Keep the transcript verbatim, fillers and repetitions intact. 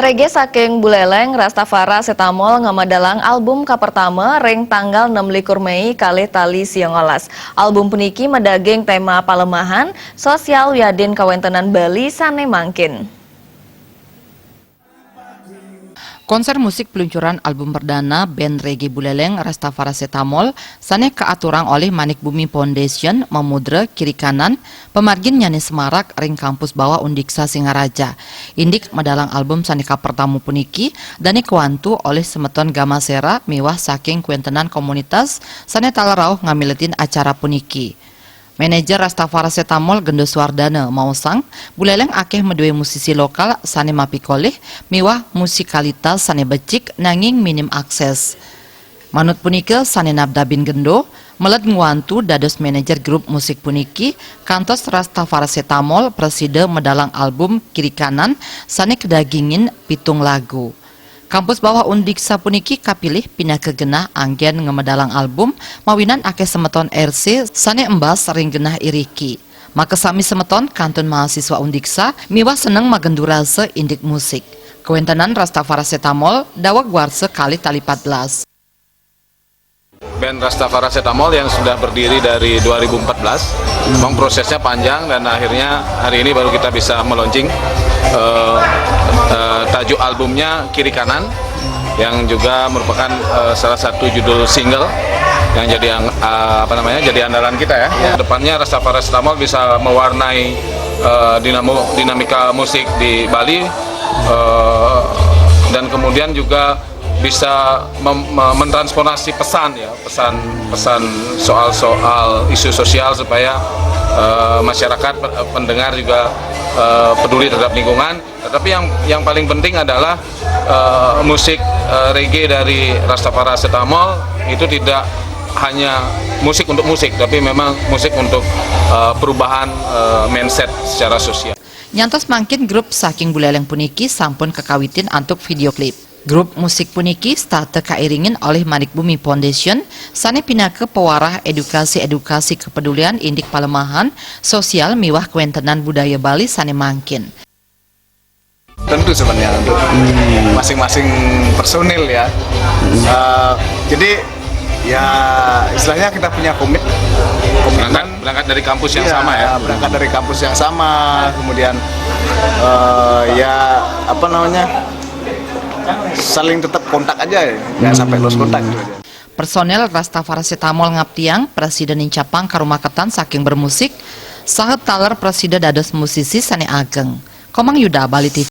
Reggae saking Buleleng, Rastafara Setamol ngamadalang album kapertama ring tanggal enam likur Mei kalih tali sia welas. Album puniki madaging tema palemahan, sosial wiadin kawentenan Bali sane mangkin. Konser musik peluncuran album perdana band reggae Buleleng Rastafara Setamol sane kaaturang olih Manik Bumi Foundation mamudra kiri kanan pamargin nyane semarak ring Kampus Bawah Undiksha Singaraja. Indik madalang album sane kapertama puniki dane kawantu olih semeton Gamasera miwah saking kuentenan komunitas sane taler rauh ngamiletin acara puniki. Manajer Rastafara Setamol Gendo Suwardana maosang, Buleleng akeh madue musisi lokal sane mapikolih miwah musikalitas sane becik nanging minim akses. Manut punika sane nabdabin Gendo, meled ngwantu dados manajer grup musik puniki kantos Rastafara Setamol prasida medalang album kiri kanan sane kedagingin pitung lagu. Kampus Bawah Undiksha puniki kapilih pinaka genah anggen ngamedalang album mawinan akeh semeton R C sane embas ring genah iriki. Makasami semeton kantun mahasiswa Undiksha miwah seneng magendu rasa indik musik. Kawentenan Rastafara Setamol daweg warsa kalih tali patbelas. Band Rastafara Setamol yang sudah berdiri dari dua ribu empat belas. Memang prosesnya panjang dan akhirnya hari ini baru kita bisa melaunching, eh, eh, tajuk albumnya Kiri Kanan, yang juga merupakan, eh, salah satu judul single yang jadi ang-, eh, apa namanya, jadi andalan kita ya. Depannya Rastafara Setamol bisa mewarnai, eh, dinamo dinamika musik di Bali, eh, dan kemudian juga bisa mem- me- mentransformasi pesan ya, pesan-pesan soal-soal isu sosial supaya, eh, masyarakat pe- pendengar juga, eh, peduli terhadap lingkungan. Tetapi yang yang paling penting adalah, eh, musik, eh, reggae dari Rastafara Setamol itu tidak hanya musik untuk musik, tapi memang musik untuk, eh, perubahan, eh, mindset secara sosial. Nyantos mangkin grup saking Buleleng puniki sampun kakawitin antuk video klip. Grup musik puniki setata kairingin olih Manik Bumi Foundation sane pinaka pewarah edukasi-edukasi kepedulian indik palemahan sosial miwah kawentenan budaya Bali sane mangkin. Tentu sebenarnya untuk masing-masing personil ya. Eh, jadi ya istilahnya kita punya komit berangkat, berangkat dari kampus yang Iya, sama ya. Berangkat dari kampus yang sama, kemudian eh, ya apa namanya, saling tetap kontak aja ya, jangan sampai lost kontak gitu aja. Personel Rastafara Setamol ngaptiang prasida nincapang karumaketan saking bermusik, saha taler prasida dados musisi sane ageng. Komang Yuda, Bali T V.